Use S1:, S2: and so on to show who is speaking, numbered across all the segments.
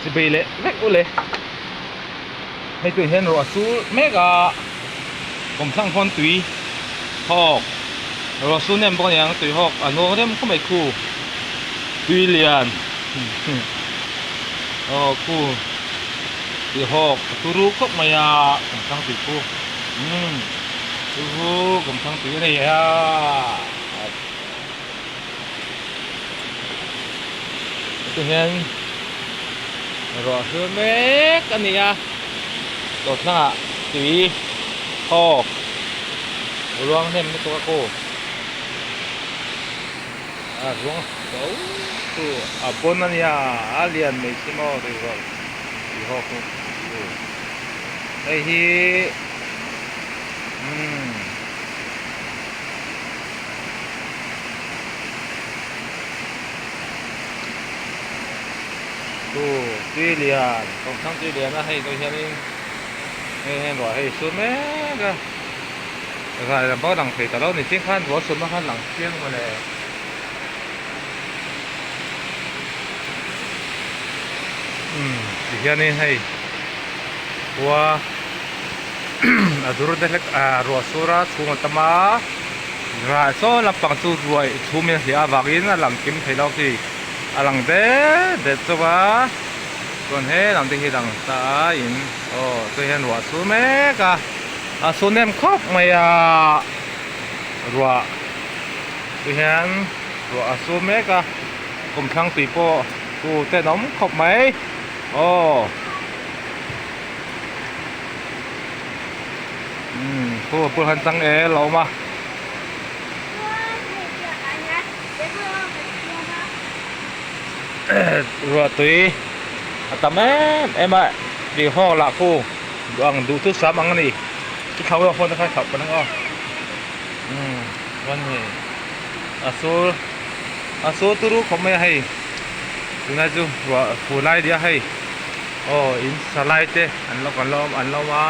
S1: Chibei leh vek ule. Hei tui hian ruah a sur mek a, kawmthlang khawn tui hawk ruah sur nem bawk a niang tui hawk a nuang rem khawp mai khu tui lian aw khu tui hawk a turu khawp mai a kawmthlang tui khu umm chu chu kawmthlang tui a ni a. Heti hian ruah hril mek a ni a dawhthlangah tui hawk ruang hnem lutuk a ku a ruang tho chu a bawn a nia a lian mai si maw tui ruah tui hawk chu hei hi umm. Chu tui lian kawmthlang tui lian a hei tawh hianin hei hian ruah hei sur mek a rai lam pawh a lang thei ta lo ni chiang khan ruah sur hma khan lang chiang mawle. Umm ti hianin hei khua a dur te hlek a ruah sur a chhung a tam a Rah saw lampang chu ruai chhum in a hliah avangin a lang kim thei lo khi a lang det det chauh a chuan he lam te hi lang ta a in aw chuan hian ruah a sur mek a a sur nem khawp mai a ruah chu hian ruah a sur mek a kawmthlang tui pawh chu tenawm khawp mai aw. Umm khu a bul han chang el a awm a. Ruah tui a tam em em a tih hawk lah khu duh ang duh chu sam ang a ni chu thau erawh phone te kha thlauh palh ang aw umm chuan hei a sur a sur turu khawp mai a hei tunlai chu ruah fur lai a ni a hei. Aw in sa lai te an lo kan lo awm an lo awm a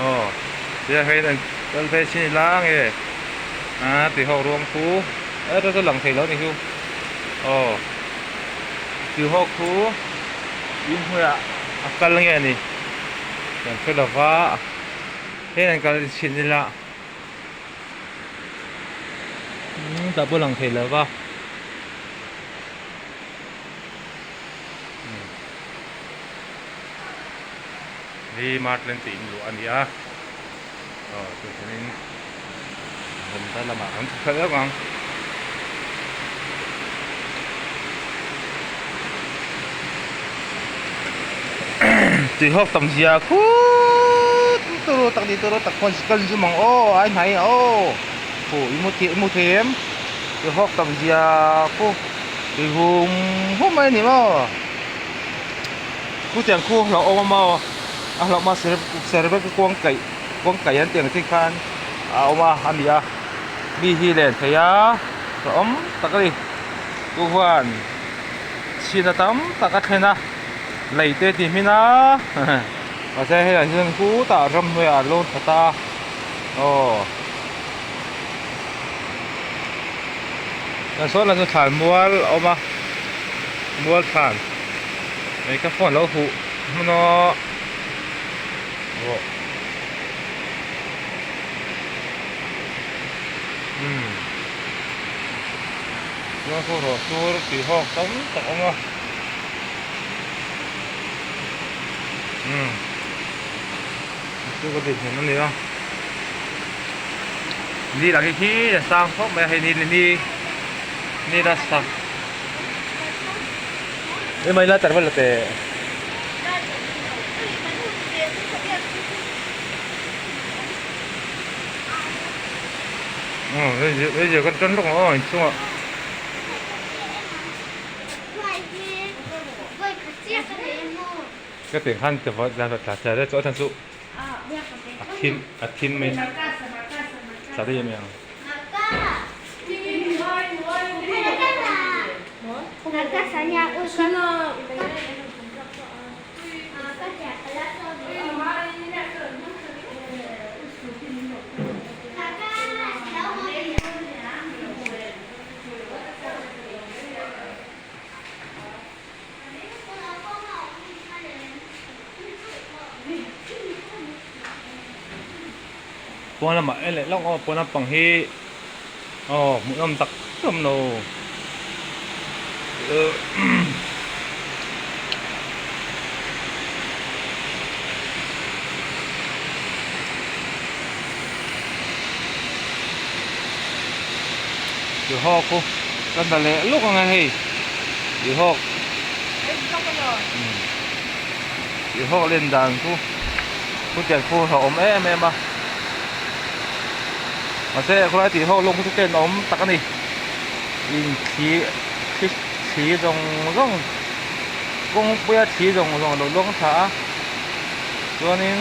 S1: aw tia hei an kal phei chin ila nge a ti hawk ruang khu e chu chu lang thei lo ni chu aw ti hawk khu in hmuiah a kal nge ni kan hre lo va heng an kal chhin ila umm tah pawh lang thei lo va. Hi Martland tih in luah a ni a aw chu chuanin Honda lamah kan chhuk khalh deuh ang. Tui hawk tam zia khut turu tak ni turu tak khuan kal zum ang aw ai hnai aw huh i mu thei i mu thei em tui hawk tam zia khu. Tui hum hum mai a ni maw khutiang khu hlauhawm a maw a hlauhawm a serve kuang kaih kuang kaih an tih ang chi khan a awm a a ni a mi hi len thei a hlauhawm tak a ni chu huan chhina tam tak a thlen a lei te tih hmin a mahse hei ah hian khutah ramhnuaiah an lo that a aw. Kan sawn lah chu thlan mual a awm a mual thlan hei ka phone lo huh hmun aw rawh umm chuan khu rawh sur tih hawk tam tak a awm a umm chu ka tih hmun a ni a. Ni lah hi khi a sang khawp mai a hei ni ni ni la sak emai la tar vel te hei hei zia kan tan lawk ang aw inchungah. Ka tih khan chu a chhan chu. A thim a thim mai tla daih em em ang. pawn lamah en leh lawk aw pawn lampang hi aw hmuhnawm tak tak a awm lo Tihawk khu kan ta leh lawk ang e hei tihawk tihawk len dan khu khutiang khu a awm em em a mahse khawlai tihawk lawng khu chu ten a awm tak a ni inthli thli thli zawng zawng kawngpuia thli zawng zawng a lo luang thla a chuanin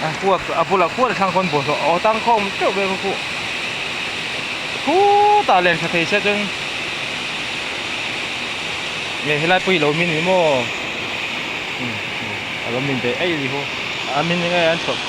S1: a huat a bulah khuan a thlang khawn bawlhhlawh aw tangkhawm teuh vel kha khuh khutah len tha thei se chuan nge helai pawh hi lo min ni maw umm a lo min ve eih a ni ho a min eng nge an chhawp.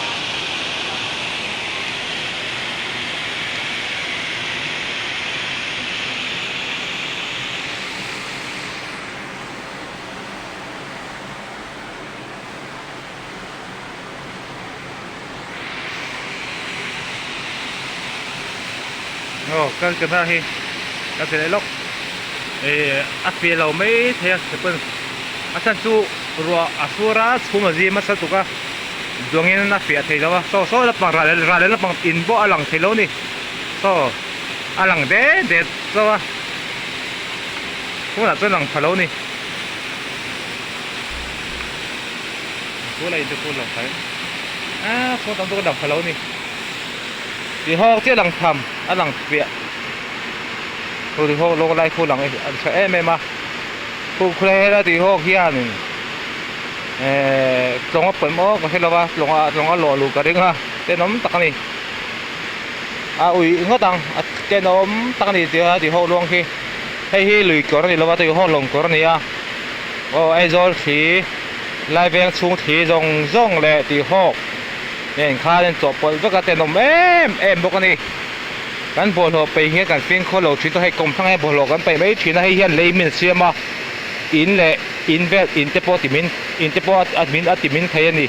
S1: Aw kan camera hi ka ti leh lawk ih a fiah lo mai thei a pawn a chhan chu ruah a sur a chhum a zim nasa tuk a duangin a fiah thei lo a saw saw lampang ral ral leh lampang in pawh a lang thei lo a ni saw a lang det det chauh a phone ah chuan lang pha lo a ni. Kul a in te kul lang phai a chhung tam zawk a lang pha lo a ni ti hawk chiah lang tham a lang fiah chu ti hawk lawng lai khu lang a tha em em a khu khulai hela ti hawk hianin ehh tlawng a pawimawh maw ka hre lo a tlawng a tlawng a lawh luh ka ring a tenawm tak a ni a ui ngawt ang a tenawm tak a ni tia ti hawk luang khi hei hi lui kawr a ni lo va ti hawk lawng kawr a ni a aw Aizawl thli. Lai veng chhung thli zawng zawng leh tihawk nen khan an chawhpawlh vek a, tenawm em em bawk a ni. Kan bawlhhlawh peih hian kan fimkhur lo thin tawh, hei kawmthlang hian bawlhhlawh kan peih mai thin a, hei hian lei min siam a, in leh in vel in te pawh a ti min in te pawh a min a ti min thei a ni.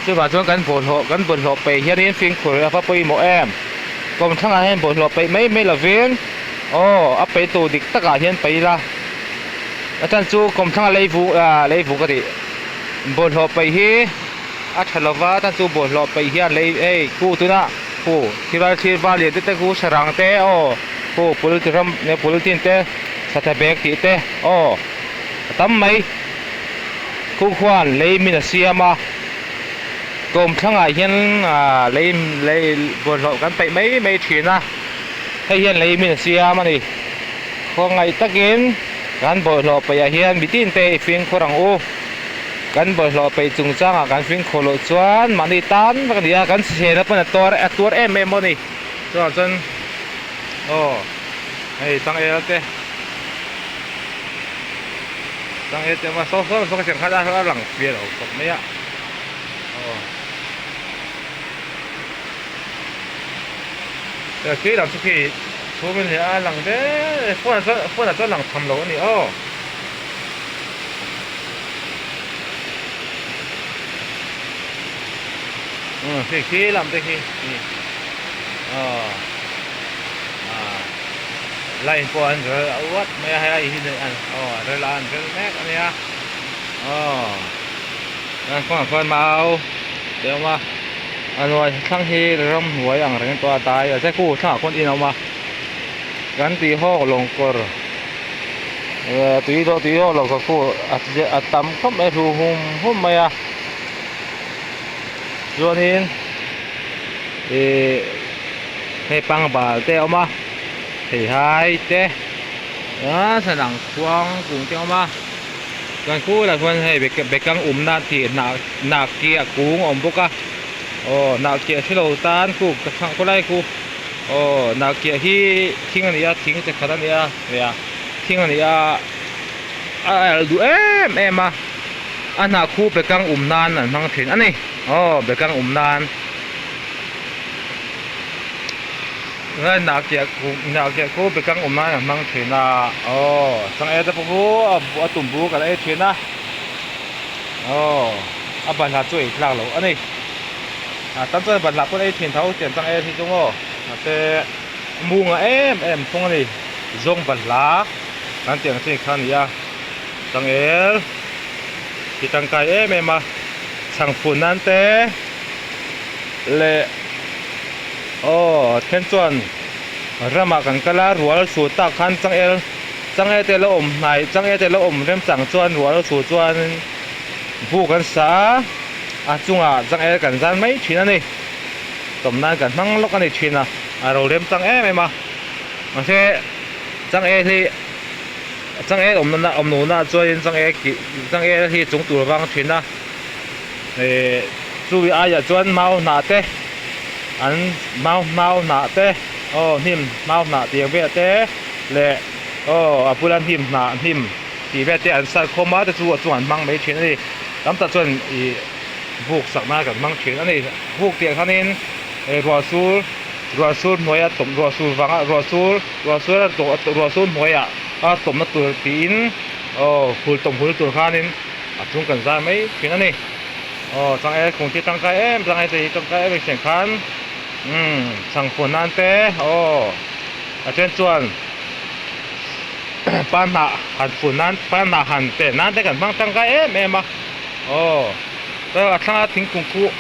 S1: Chuvang chuan kan bawlhhlawh kan bawlhhlawh peih hianin fimkhur a va pawimawh em. Kawmthlangah hian bawlhhlawh peih mai mai lovin aw a peih tur dik takah hian peih ila. A chan chu kawmthlanga lei vung ah lei vung ka tih bawlhhlawh paih hi a tha lova a chan chu bawlhhlawh paih hian lei hei khu tuna khu thil thil var lian te te khu sarang te aw khu pul ti ram nge pul tin te satha bag tih te aw a tam mai khu khuan lei min a siam a kawmthlangah hian ah lei lei bawlhhlawh kan paih mai mai thin a hei hian lei min a siam a ni. Khawngaih takin kan bawlhhlawh peih ah hian mitin te i fimkhur ang u. Kan bawlhhlawh peih chungchangah kan fimkhur loh chuan mahni tan vek a ni a, kan chhena pawn a tuar a tuar em em a ni. Chuvang chuan aw hei changel te changel te awm a saw saw saw ka khan a lang fiah lo khawp mai a aw. Khi lam chu khi chhum in a lang ve phone ah chuan phone ah chuan lang tham lo a ni aw. Umm khi khi lam te khi aw ah line pawh an rel a uat mai a hei hi aw an rel a an rel mek a nia aw chuan kawngah khuan mau te a awm a. A hnuai thlang hi ramhnuai ang reng tawh a dai a che khu thlangah khawn in a awm a kan tih hawk lawng kawr eh tui dawh tui hawk lawng kawr khu a tam khawp mai a hlu hum hum mai a chuanin ih hei pangbal te a awm a theihai te ah thlan ang khuang kung te a awm a. Chuan khulaiah khuan hei bekang umna tih hnah hnah kiah kung a awm bawk a aw hnah kiah hre lo tan khu ka chhang khawlai khu aw hnah kiah hi thing a ni a thing chi khat a ni a nia thing a ni a a alh duh em em a a hnah khu bekang um nan an hmang thin a ni aw bekang um nan. Hnah kiah kum hnah kiah khu bekang awm nan an hmang thin a aw changel te pawh khu a tumbu kan ei thin a aw a balhla chu ei tlak loh a ni. A tam chuan banhla pawn ei thin tho tiang changel hi chu maw mahse munga em em thung a ni zawng banhla kan tih ang chi kha a ni a changel ti tangkai em em a chhang fun nan te leh aw then chuan ramah kan kal a rual su tak khan changel changel te lo awm hnai changel te lo awm remchang chuan rual su chuan buk an sa a. A chungah changel kan zan mai thin a ni. Tawm nan kan hmang lawk a ni thin a, a ro rem chang em em a. Mahse changel hi changel awmna na awm lohna ah chuanin changel kih changel hi chung tur vang thin a. Ehh chumi aiah chuan mau hnah te an mau mau hnah te aw hnim mau hnah tih ang velah te leh aw a bula hnim hnah hnim tih vel te an sat khawm a te chu a chungah an hmang mai thin a ni. Tam tak chuan ih buk sak nan kan hmang thin a ni. Buk tih ah khanin eh ruah sur ruah sur hnuaia tawm ruah sur vanga ruah sur ruah sur a tawh ruah sur hnuaiah a tawmna tur tiin aw hul tawm hul tur khanin a chung kan zar mai thin a ni. Aw changel kung te tangkai em changel te hi tangkai em em khan umm chhangfun nan te aw a then chuan pa hnah han fun nan pa hnah han pen nan te kan hmang tangkai em em a aw chuan a thlanga thingkung khu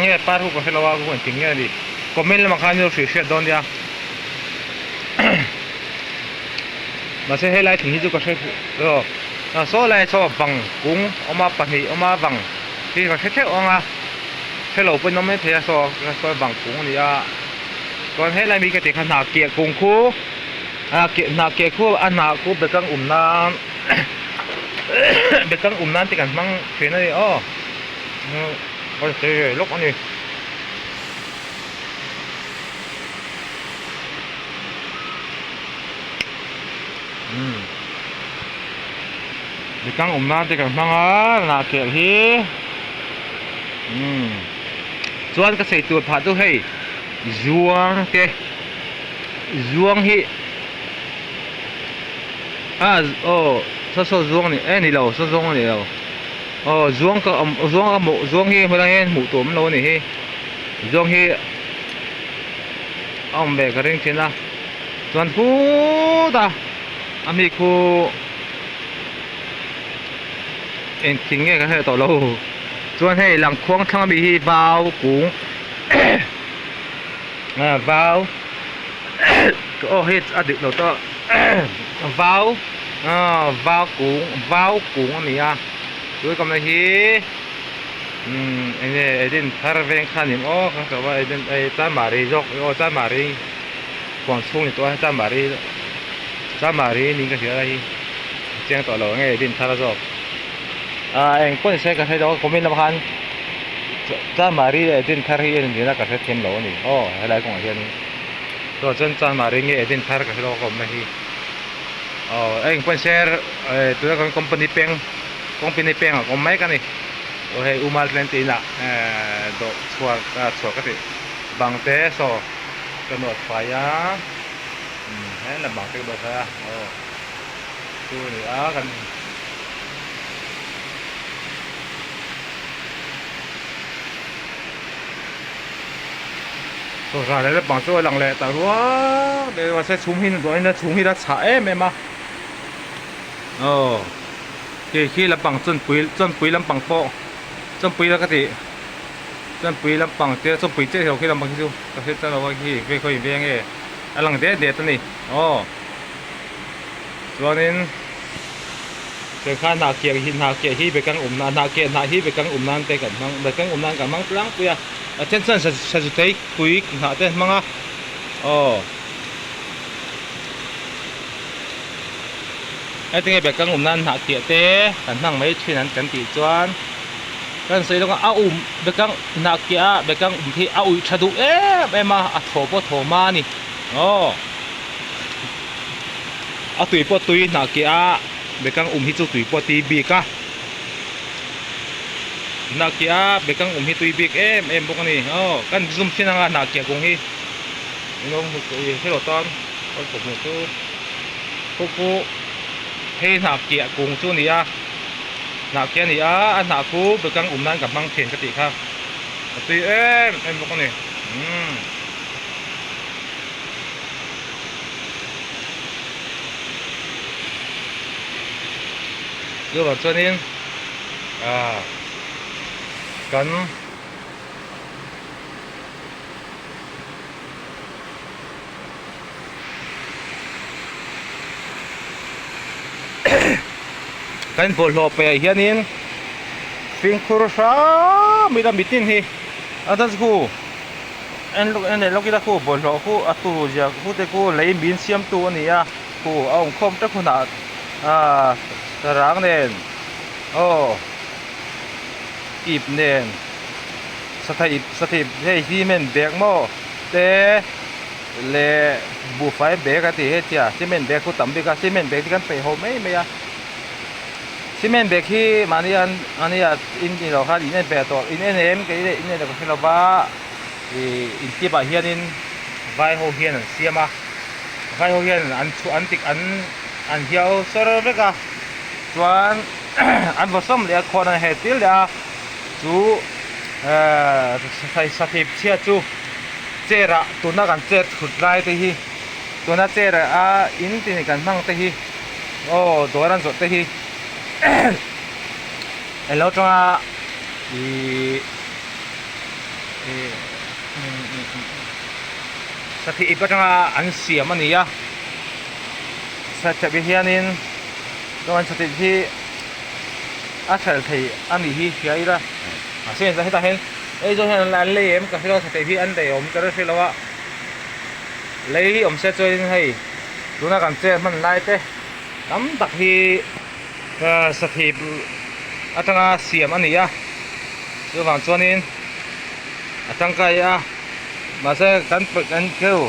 S1: nge par khu ka hre lo a khu engtin nge a ni comment lamah khan ilo hrilh hriat dawn nia mahse helai thing hi chu ka hre aw saw lai saw vang kung awm a pahnih awm a vang hi ka hre theuh ang a hre lo pawhin awm maithei a saw saw vang kung a ni a chuan helai mi ka tih kha hnah kiah kung khu. A keh hnah keh khu a hnah khu bekang um nan bekang um nan te kan hmang thin a ni aw ka sawi ve lawk a ni. Bekang um nan te kan hmang a hnah keh hi chuan ka sawi tur phah chu hei zuang te. Zuang hi a aw saw saw zuang ni e ni lo saw zawng a ni lo aw zuang ka awm zuang ka hmuh zuang hi helai hian hmuh tur awm lo a ni hi zuang hi a awm ve ka ring thin a chuan khutah a mi khu engthing nge ka hre tawh lo chuan hei lang khuang thlang ami hi vau kung. Vau aw hei a dik lo tawh vau vau kung vau kung a ni a tui kawmna hi umm eng nge Eden thar veng kha a ni maw ka hre lo a Eden ei Chanmari zawk aw Chanmari huang chhung ni tawh a Chanmari Chanmari niin ka hria a hei chiang tawh lo eng nge Eden thar zawk ah eng pawh ni se ka hre lo a comment lamah khan. Chanmari leh Dinthar hi en ina ka hrethiam lo a ni aw helai kawngah hianin chuan chuan Chanmari nge Dinthar ka hre lo ka awmna hi aw a engpawh share eh tuna kan company peng company peng ah ka awm mek a ni aw hei Umal tlen tih inah eh dawh chhuar ah chhuar ka tih bang te saw ka nawt fai a umm helai bang te ka nawt fai a aw chu a ni a kan. Sawza leh lampang chu a lang leh ta ruak mai a mahse chhum hi duahin a chhum hi a chhah em em a aw khi khi lampang chawnpui chawnpui lampang pawh chawnpui la ka tih chawnpui lampang te chawnpui chiah hi khi lampang hi chu ka hriat chiang lo a khi vei khawi veng nge a lang det det a ni aw chuanin. Chuan kha hnah kiah hi hnah kiah hi bekang um nan hnah kiah hnah hi bekang um nan te kan hmang bekang um nan kan hmang tlangpui a a then chuan sazu thei pui hnah te an hmang a aw heti nge bekang um nan hnah kiah te kan hmang mai thin an kan tih chuan kan sawi lawk a a um bekang hnah kiah a bekang um khi a uih tha duh em em a a thaw pawh thaw hma a ni aw. A tui pawh tui hnah keh a bekang um hi chu tui pawh a tui bik a hnah keh a bekang um hi tui bik em em bawk a ni aw kan zoom thin anga hnah keh kung hi helo tan kan kawp hmuh chu khu khu hei hnah keh kung chu a ni a hnah keh a ni a a hnah khu bekang um nan ka hmang thin ka tih kha. A tui em em bawk a ni umm. Chuvang chuanin ah kan Kan bawlhhlawh peh ah hianin fimkhur hram ila mitin hi a chuan khu en lawk en leh lawk ila khu bawlhhlawh khu a tur zia khu te khu lei min siam tu a ni a khu a awm khawm teuh hunah ah sarang nen aw ip nen satha ip satha ip hei cement bag maw te leh buhfai bag a tih hetia cement bag khu tam bik a cement bag te kan peih ho mai mai a cement bag hi mahni an mahni ah in ni lo khan in en ve tawh in en em kei leh in en lo ka hre lo va ih in tip ah hianin vai ho hian an siam a vai ho hian an chhuah an tik an an hiau sawr vek a chuan an vaw sawm leh a khawn an her tir leh a chu ehh sathip chhia chu. Chair ah tuna kan chair thut lai te hi tuna chair a in tin kan hmang te hi aw dawr an zawrh te hi eng lo tanga ihh satih ip atanga an siam a ni a satih hianin chuan satih hi a hralh thei a nih hi hria ila mahse hetah hian. Hei zawng hian an lei em ka hre lo sateh hi an lei awm ka hre lo a lei hi awm se chuanin hei tuna kan chair hman lai te tam tak hi sathip atanga siam a ni a chuvang chuanin a tangkai a mahse kan kan keu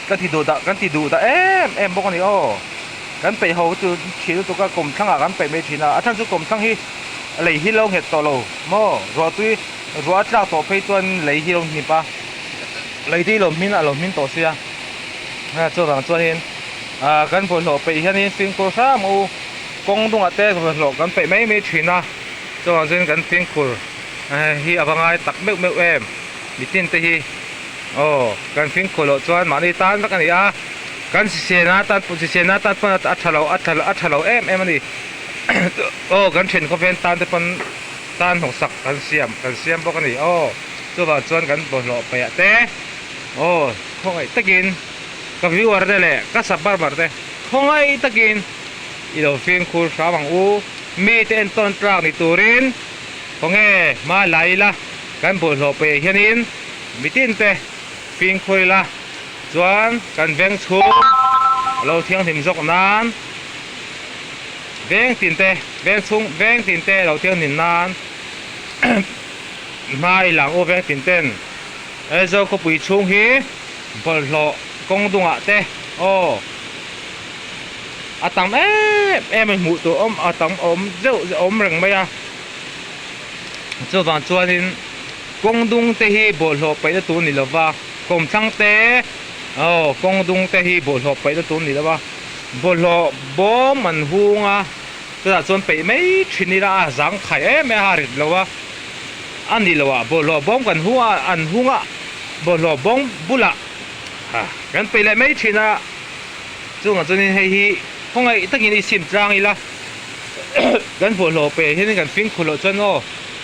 S1: ka ti duh dah kan ti duh dah em em bawk a ni aw kan peih ho chu thin lutuk a kawmthlangah kan peih mai thin a a chhan chu kawmthlang hi. Lei hi lo nghet tawh lo maw? Ruah tui ruah a tlak tawh phei chuan lei hi lo hnip a, lei te hi lo hmin a lo hmin tawh sia. Chuvang chuanin ah kan bawlhhlawh peih hianin fimkhur hram u, kawng dungah te bawlhhlawh kan peih mai mai thin a, chuvang chuan kan fimkhur hi a va ngai tak meuh meuh em, mitin te hi aw kan fimkhur loh chuan mahni tan vek a ni a, kan sisena tan sisena tan pawn a tha lo a tha lo em em a ni. Aw kan then khawvel tan te pawn tan hnawksak kan siam kan siam bawk a ni aw chuvang chuan kan bawlhhlawh paih te aw khawngaih takin ka viewer te leh ka subscriber te khawngaih takin i lo fimkhur hram ang u mi te entawn tlak ni turin khawnge hma la ila kan bawlhhlawh paih ah hianin mitin te fimkhur ila chuan kan veng chhung a lo thianghlim zawk nan. Veng tin te, veng chhung, veng tin te lo thiang nin nan hma i lang u veng tin ten Aizawl khawpui chhung hi bawlhhlawh kawng dungah te aw a tam em em a hmuh tur awm a tam awm deuh awm reng mai a chuvang chuanin kawng dung te hi bawlhhlawh paihna tur ni lova kawmthlang te aw kawng dung te hi bawlhhlawh paihna tur ni lova. Bawlhhlawh bawm an hung a, chutah chuan peih mai thin ila a zang khai em em a, a rit lo a, a ni lo a, bawlhhlawh bawm kan hung a, an hung a, bawlhhlawh bawm bulah kan peih leh mai thin a, chungah chuanin hei hi khawngaih takin i sim tlang ila kan bawlhhlawh pe hianin kan fimkhur loh chuan aw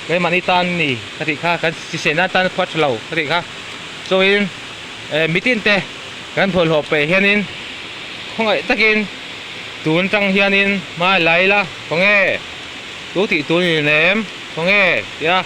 S1: keimahni tan a ni ka tih kha, kan hrisel nan tan khua tha lo ka tih kha, chuangin mitin te. Kan bawlhhlawh peh hianin khawngaih takin tun tang hianin hma i la ila khawnge tu tih tur ni nem khawnge tia.